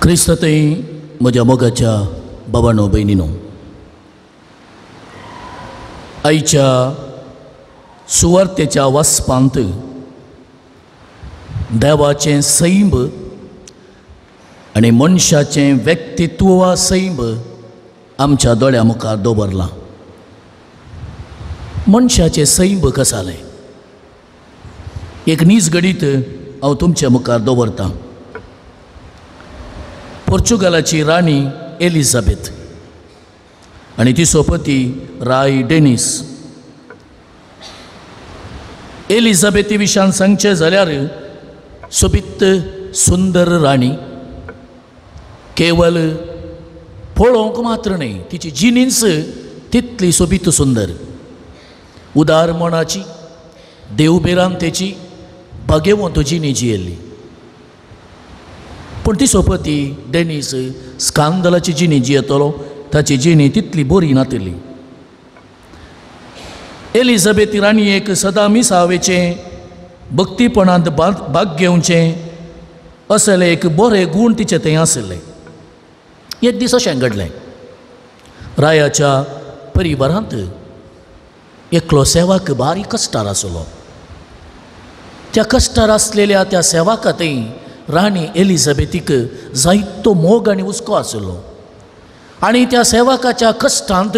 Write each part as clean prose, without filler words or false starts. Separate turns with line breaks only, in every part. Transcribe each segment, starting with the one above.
क्रिस्ततय म्हज्या मोगाच्या बाबानो भयणीनो, आयच्या सुवार्तेच्या वाचपांत देवाचें सैम आनी मनशाचें व्यक्तित्व वा सैम आमच्या दोळ्या मुखार दवरलां. मनशाचें सैम कसालें एक नीज घडीत हांव तुमच्या मुखार दवरतां. पोर्चुगालाची राणी एलिझाबेथ आनी तिचो पती राय डेनिस. एलिझाबेथी विशान सांगचें जाल्यार सोबीत सुंदर राणी, केवल पळोवंक मात्र न्हय, तिची जिनीस तितली सोबीत सुंदर, उदार मनाची, देवभिरांतेची, भाग्यवंत जिणी जियेल्ली. पूण तिचो पती डेनिस स्कांदलाची जिणी जियेतलो, ताची जिणी तितली बरी नातिल्ली. एलिझाबेथ राणयेक सदां मिसावेचें, भक्तीपणांत भाग घेवचें असले एक बरे गूण तिचे थंय आशिल्ले. एक दीस अशें घडलें, रायाच्या परिवारांत एकलो सेवक बारीक कश्टार आसलो. त्या कश्टार आसलेल्या त्या सेवका थंय राणी एलिझाबेथीक जायतो मोग आनी हुस्को आशिल्लो आनी त्या सेवकाच्या कश्टांत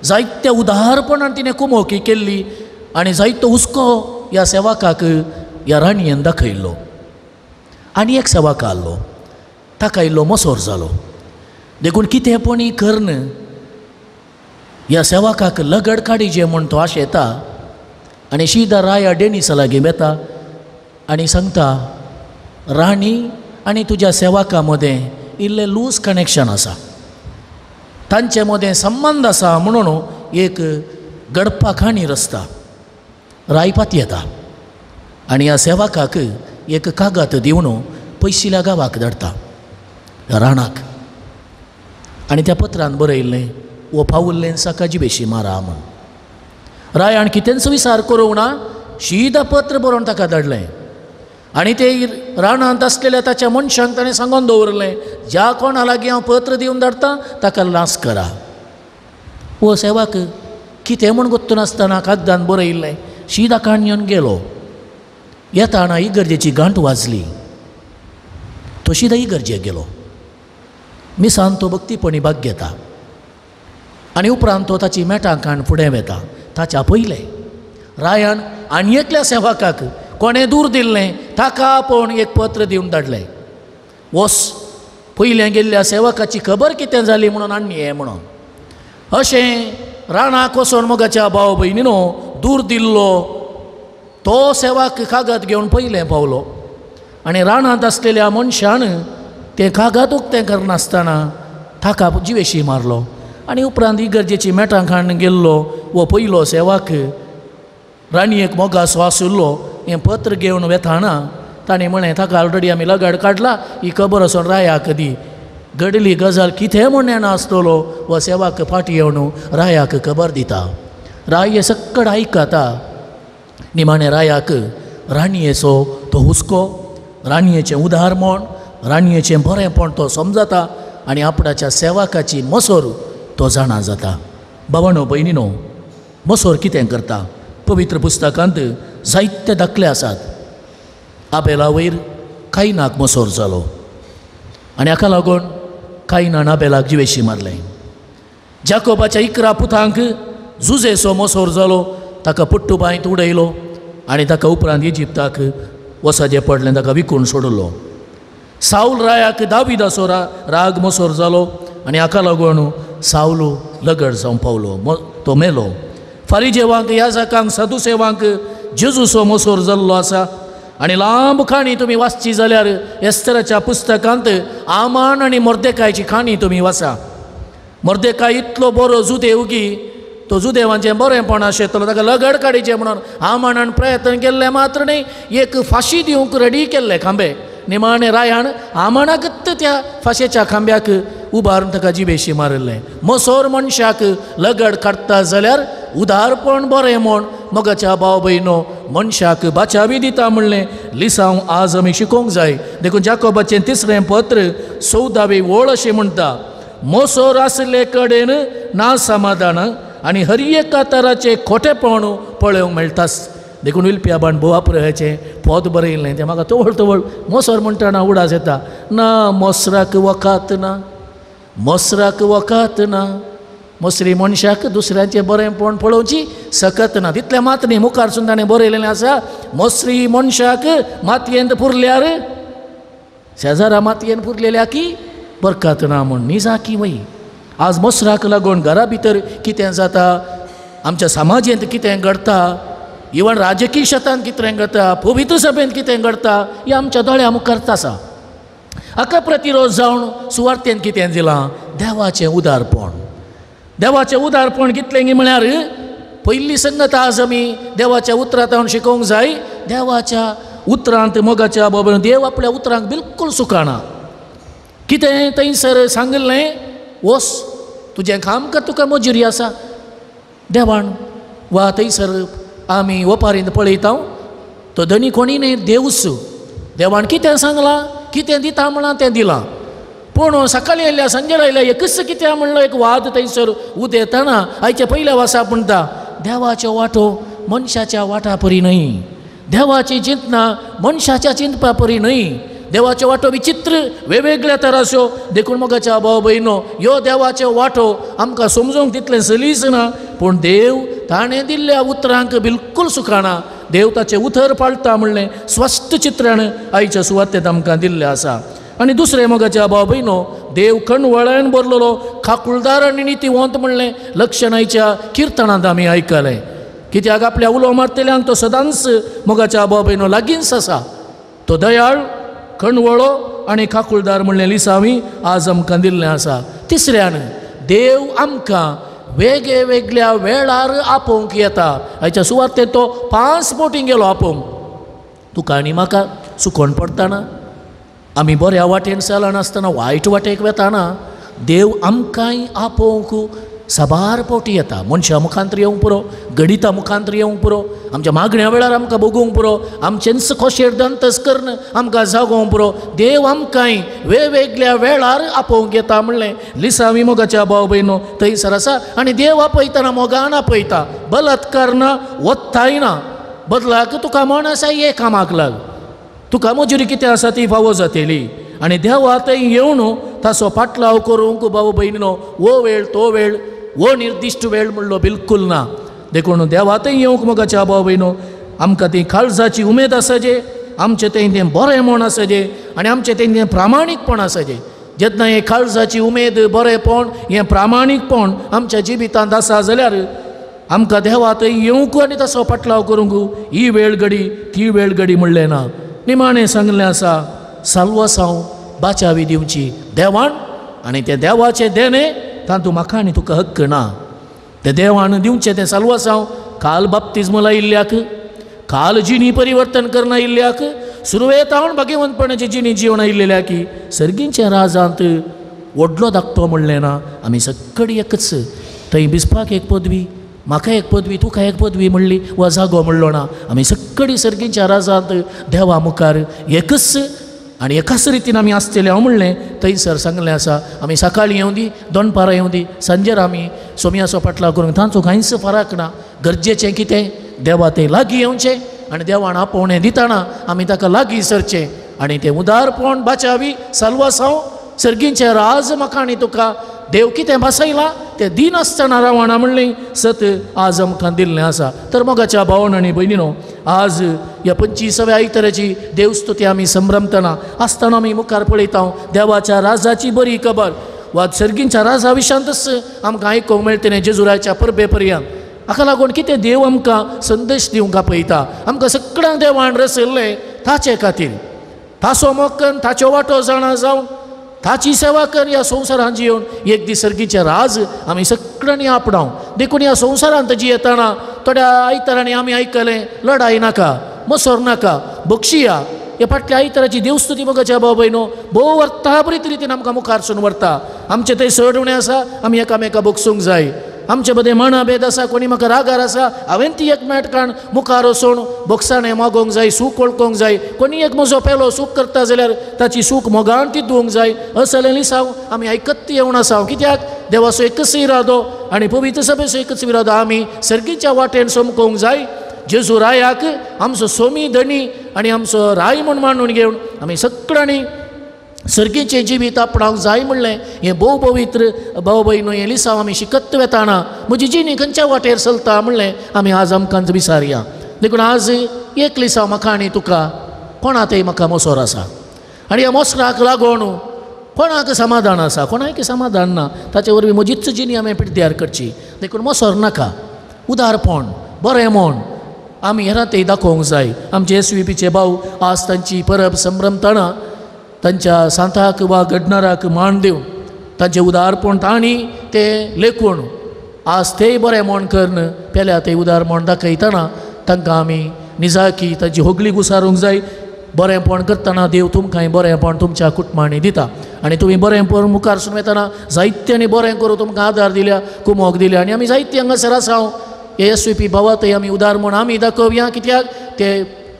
जायत्या उदारपणान तिणें कुमोकी केल्ली आनी जायतो हुस्को ह्या सेवकाक ह्या राणयेन दाखयल्लो. आनी एक सेवक आहलो, ताका इल्लो मसोर जालो, देखून कितें पणी करून ह्या सेवकाक लगड काडीचे म्हूण तो आशेता आनी शिदा राया डेनिसा लागीं वेता आनी सांगता, राणी आनी तुज्या सेवका मदें इल्लें लूज कनेक्शन आसा, तांचे मदें संबंद आसा म्हणून एक गडपा काणी रचता. राय पातयेता आनी ह्या सेवकाक एक कागद दिवन पयशिल्या गांवाक धाडटा राणाक आनी त्या पत्रान बरयल्लें, वो पावुल्लें साका जिबेशी मारा म्हूण. रायान कितेंच विचार करूंक ना, शीदा पत्र बरोवन ताका धाडलें आनी ते रानांत आसलेल्या ताच्या मनशांक ताणें सांगून दवरलें, ज्या कोणा लागीं हांव पत्र दिवन धाडटा ताका लास करा. हो सेवक कितें म्हूण गोत्तू नासतना कागदान बरयल्लें शीदा काण गेलो. येताना इगर्जेची गांठ वाजली, तो शीदा इगर्जेक गेलो. मिसान तो भक्तीपणी भाग घेता आनी उपरांत तो ताची मेटां काण फुडें वेता. ताच्या पयलें रायान आनी एकल्या सेवकाक कोणें दूर दिल्लें ताका आपोवन एक पत्र दिवन धाडलें, वस पयलें गेल्ल्या सेवकाची खबर कितें जाली म्हणून आनी हें म्हणून. अशें राणाक वचोन मोगाच्या भाव भयणीनो दूर दिल्लो तो सेवक कागद घेवन पयलें पावलो आनी रानांत आसलेल्या मनशान तें कागद उक्तें करनासतना ताका जिवेशी मारलो आनी उपरांत इगर्जेची मेटां खाण गेल्लो वो पयलो सेवक राणयेक मोगासो आशिल्लो हें पत्र घेवन वेताना ताणें म्हळें, ताका ऑलरेडी आमी लगड काडला, ही खबर वचोन रायाक दी. घडली गजाल कितें म्हूण जाणा आसतलो हो सेवक फाटी येवन रायाक खबर दिता. राय हें सक्कड आयकता. निमाणें रायाक राणयेचो तो हुस्को, राणयेचें उदारपण, राणयेचें बरेंपण तो समजता आनी आपणाच्या सेवकाची मसोर तो जाणा जाता. बाबानो भयणीनो, मसोर कितें करता? पवित्र पुस्तकांत जायते दाखले आसात. आबेला वयर कायनाक मसोर जालो आनी हाका लागून कायनान आबेलाक जिवेशी मारलें. जाकोबाच्या 11 पुतांक जुजेचो मसोर जालो, ताका पुट्टू बांयत उडयलो आनी ताका उपरांत इजिप्ताक वसाजें पडलें, ताका विकून सोडलो. सावल रायाक दाविदाचो राग मसोर जालो आनी हाका लागून सावलो लगड जावंक पावलो, तो मेलो. फारिजेवांक, याजकांक, सादुसेवांक जेजूचो मसोर जाल्लो आसा. आनी लांब काणी तुमी वाचची जाल्यार एस्तराच्या पुस्तकांत आमान आनी मोर्देकायची काणी तुमी वाचा. मोर्देकाय इतलो बरो जुदेव की तो जुदेवांचें बरेंपण आशिल्लो, ताका लगड काडीचें म्हणून आमानान प्रयत्न केल्लें मात्र न्हय, एक फांशी दिवंक रेडी केल्ले खांबे. निमाणें रायान आमानाकच त्या फांशेच्या खांब्याक उबारून ताका जिबेशी मारिल्लें. मसोर मनशाक लगड काडटा जाल्यार उदारपण बरें म्हूण मोगाच्या भाव भयणो मनशाक बाचावी दिता म्हणलें लिसांव आज आमी शिकोवंक जाय. देखून जाकोबाचें तिसरें पत्र 14वी ओळ अशें म्हणटा, मोसोर आसले कडेन ना समाधान आनी हर एका तराचें खोटेपण पळोवंक मेळटास. देखून विल्पियाबान भोवाप्रयाचें पद बरयलें तें म्हाका तवळ तवळ मोसर म्हणटना उडास येता. ना मोसराक वखात ना, मोसराक वखात ना, मोसरी मनशाक दुसऱ्यांचें बरेंपण पळोवची सकत ना. तितलें मात न्ही, मुखार सून ताणें बरयलेलें आसा, मोसरी मनशाक मातयेंत पुरल्यार शेजारा मातयेन पुरलेल्या की बरकत ना म्हूण. निजाकी वय आज मोसराक लागून घरा भितर कितें जाता, आमच्या समाजेंत कितें घडटा, इवन राजकीय शेतांत कितें घडटा, पवित्र सभेंत कितें घडटा, हें आमच्या दोळ्या मुखार आसा. हाका प्रतिरोध जावन सुवार्थेन कितें दिलां, देवाचें उदारपण. देवाचें उदारपण कितलें म्हळ्यार पयली संगत आज आमी देवाच्या उतरांत शिकोवंक जाय. देवाच्या उतरांत मोगाच्या बाबा देव आपल्या उतरांक बिलकूल सुकाना. कितें थंयसर सांगिल्लें, वस तुजें काम कर, तुका मजुरी आसा. देवान वा थंयसर आमी ओपारींत पळयता तो धनी कोणी न्ही, देवूच. देवान कितें सांगलां, कितें दिता म्हळां तें दिलां. पूण सकाळीं आयल्या सांजेर आयल्या एकच कितें म्हणलो एक वाद थंयसर उदेतना आयच्या पयल्या वासा म्हणटा, देवाच्यो वाटो मनशाच्या वाटा परी न्हय, देवाची चिंतना मनशाच्या चिंतपा परी न्हय, देवाच्यो वाटो विचित्र वेगवेगळ्या तराच्यो. देखून मोगाच्या भाव भयणो ह्यो देवाच्यो वाटो आमकां समजूंक तितलें सलीस ना, पूण देव ताणें दिल्ल्या उतरांक बिलकूल सुकाना. देव ताचें उतर पाळटा म्हणलें स्पश्ट चित्रण आयच्या सुवातेंत आमकां दिल्लें आसा. आनी दुसरें मोगाच्या भाव भयणो देव कणवळ्यान भरलेलो खाकुळदार आनी नितीवंत म्हणलें लक्षण आयच्या किर्तनांत आमी आयकलें. कित्याक आपल्या उलो मारतल्यांक तो सदांच मोगाच्या भाव भयणो लागींच आसा. तो दयाळ, कणवळो आनी खाकुळदार म्हणलें लिसांवी आज आमकां दिल्लें आसा. तिसऱ्यान देव आमकां वेगळे वेगळ्या वेळार आपोवंक येता. आयच्या सुवातेर तो 5 बोटीं गेलो आपोवंक. तुका आनी म्हाका सुकोण पडटना, आमी बऱ्या वाटेन चलनासतना वायट वाटेक वेताना देव आमकांय आपोवंक साबार पावटी येता. मनशां मुखांतर येवंक पुरो, गणिता मुखांतर येवंक पुरो, आमच्या मागण्या वेळार आमकां भोगूंक पुरो, आमचेंच खोशेर दंतस करून आमकां जागोवंक पुरो. देव आमकांय वेगवेगळ्या वेळार आपोवंक येता म्हणलें लिसांवी मोगाच्या भाव भयणो थंयसर आसा. आनी देव आपयतना मोगान आपयता, बलात्कार ना, वत्ताय ना. बदलाक तुका म्हण आसा ये कामाक लाग, तुका मजुरी कितें आसा ती फावो जातली. आनी देवा थंय येवन ताचो पाटलाव करूंक भाव भयणीनो हो वेळ तो वेळ वो निर्दिश्ट वेळ म्हणलो बिलकूल ना. देखून देवा थंय येवंक मोगाच्या भाव भयणो आमकां ती काळजाची उमेद आसाजे, आमचें थंय तें बरें म्हण आसाजे आनी आमचें थंय तें प्रामाणीकपण आसाजे. जेन्ना हें काळजाची उमेद, बरेंपण, हें प्रामाणीकपण आमच्या जिवितांत आसा जाल्यार आमकां देवा थंय येवंक आनी ताचो पाटलाव करूंक ही वेळ घडी ती वेळ घडी म्हणलें ना. निमाणें सांगलें आसा, साल्वासांव बाचावी दिवची देवान आनी तें देवाचें देणें तातूंत म्हाका आनी तुका हक्क ना. तें देवान दिवचें तें साल्वासांव काल बाप्तिज्म लायिल्ल्याक, काल जिणी परिवर्तन करना आयिल्ल्याक, सुरवेत हांव भाग्यवंतपणाची जिणी जिवन आयिल्ल्या की सर्गींच्या राजांत व्हडलो धाकटो म्हणलें ना. आमी सगळी एकच, थंय बिस्पाक एक पदवी, म्हाका एक पदवी, तुका एक पदवी म्हणली वा जागो म्हणलो ना. आमी सगळी सर्गींच्या राजांत देवा मुखार एकच आनी एकाच रितीन आमी आसतले. हांव म्हणलें थंयसर सांगलें आसा, आमी सकाळीं येवं दी, दनपारां येवं दी, सांजेर आमी सोमयाचो पाटलाव करूंक तांचो कांयच फरक ना. गरजेचें कितें, देवा तें लागीं येवचें आनी देवान आपोवणें दितना आमी ताका लागीं सरचें आनी तें उदारपण बाचावी साल्वासांव सर्गींचें राज म्हाका आनी तुका देव कितें भासयलां तें दिनासतना रावणा म्हणलें सत आज आमकां दिल्लें आसा. तर मोगाच्या भावन आनी भयणीनो आज ह्या 25व्या आयताराची देवस्तुती आमी संभ्रमतना आसतना आमी मुखार पळयता देवाच्या राजाची बरी खबर वा सर्गींच्या राजा विशांतच आमकां आयकूंक मेळटलें जेजुराच्या परबे पर्यंत. हाका लागून कितें देव आमकां संदेश दिवंक आपयता. आमकां सगळ्यांक देवान रसयल्लें ताचे खातीर, ताचो मोग ताच्यो वाटो जाणा जावन ताची सेवा कर ह्या संवसारांत जियोवन एक दीस सर्गीचें राज आमी सगळ्यांनी आपणाव. देखून ह्या संवसारांत जियेतना थोड्या आयतारांनी आमी आयकलें लडाय नाका, मसर नाका, बक्षिया. ह्या फाटल्या आयताराची देवस्तुती मोगाच्या भाव भयणो भोव अर्थाभरीत रितीन आमकां मुखार सून व्हरता. आमचें थंय चड उणें आसा, आमी एकामेका बगसूंक जाय. आमचे मदें मनाभेद आसा, कोणी म्हाका रागार आसा, हांवें ती एक मेटकाण मुखार वचून बोगसाणें मागोवंक जाय, सूख वळखोंक जाय. कोणी एक म्हजो पेलो सूख करता जाल्यार ताची सूख मोगान ती दिवंक जाय. असलें लिसांव आमी आयकत येवन आसा. कित्याक देवाचो एकच इरादो आनी पवित्र सभेचो एकच इरादो, आमी सर्गीच्या वाटेन समकोवंक जाय. जेजू रायाक आमचो सोमी धणी आनी आमचो राय म्हूण मानून घेवन आमी सगळ्यांनी सर्गीचें जिवीत आपणावंक जाय म्हणलें हें भोव पवित्र भाव भयणो हें लिसांव आमी शिकत वेताना म्हजी जिणी खंयच्या वाटेर चलता म्हणलें आमी आज आमकां विसारया. देखून आज एक लिसांव म्हाका आनी तुका कोणा तें म्हाका मोसोर आसा आनी ह्या मोसराक लागून कोणाक समाधान आसा, कोणाक समाधान ना. ताचे वरवीं म्हजीच जिणी आमी पिड्ड्यार करची. देखून मोसोर नाका, उदारपण बरें म्हण आमी हेरां तें दाखोवंक जाय. आमचे एस वी पीचे भाव आज तांची परब संभ्रमतना तांच्या सांताक वा घडणाराक मान दिवन तांचें उदारपण तांणी तें लेखून आज तेय बरें म्हण करून पेल्या तें उदार म्हण दाखयतना तांकां आमी निजाकी तांची होगली गुसारूंक जाय. बरेंपण करतना देव तुमकांय बरेंपण तुमच्या कुटुंबांनी दिता आनी तुमी बरेंपण मुखार सून वतना जायत्यांनी बरें करूं तुमकां आदार दिल्या, कुमोक दिल्या आनी आमी जायतीं हांगासर आसा. हे एस वी पी भावातय आमी उदार म्हण आमी दाखोवया. कित्याक ते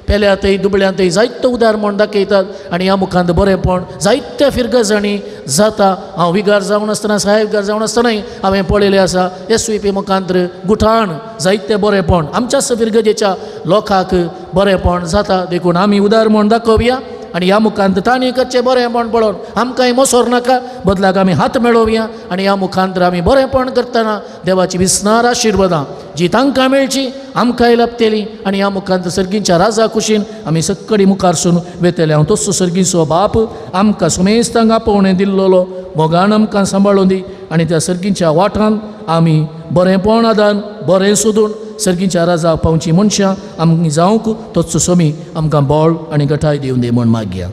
पेल्यातय दुबळ्यांतय जायतो उदार म्हण दाखयतात आनी ह्या मुखांत बरेंपण जायत्या फिरगजांनी जाता. हांव विगार जावन आसतना, साहेब विगार जावन आसतनाय हांवें पळयलें आसा एस वी पी मुखांत गुठाण जायतें बरेंपण आमच्याच फिरगजेच्या लोकांक बरेंपण जाता. देखून आमी उदार म्हण दाखोवया आनी ह्या मुखांत तांणी करचें बरेंपण पळोवन आमकांय मोसोर नाका, बदलाक आमी हात मेळोवया आनी ह्या मुखांत आमी बरेंपण करतना देवाची विस्नार आशिर्वादां जी तांकां मेळची आमकांय लाभतली आनी ह्या मुखांत सर्गींच्या राजा कुशीन आमी सक्कडी मुखार सून वेतले. हांव तसो सर्गीचो बाप आमकां सुमेस्तांक आपोवणें दिल्लोलो मोगान आमकां सांबाळून दी आनी त्या सर्गींच्या वाठान आमी बरेंपण आदान बरें सोदून सर्गींच्या राजा पावची मनशां आमी जावंक तोच सोमी आमकां बळ आनी गठाय दिवन दी म्हूण मागया.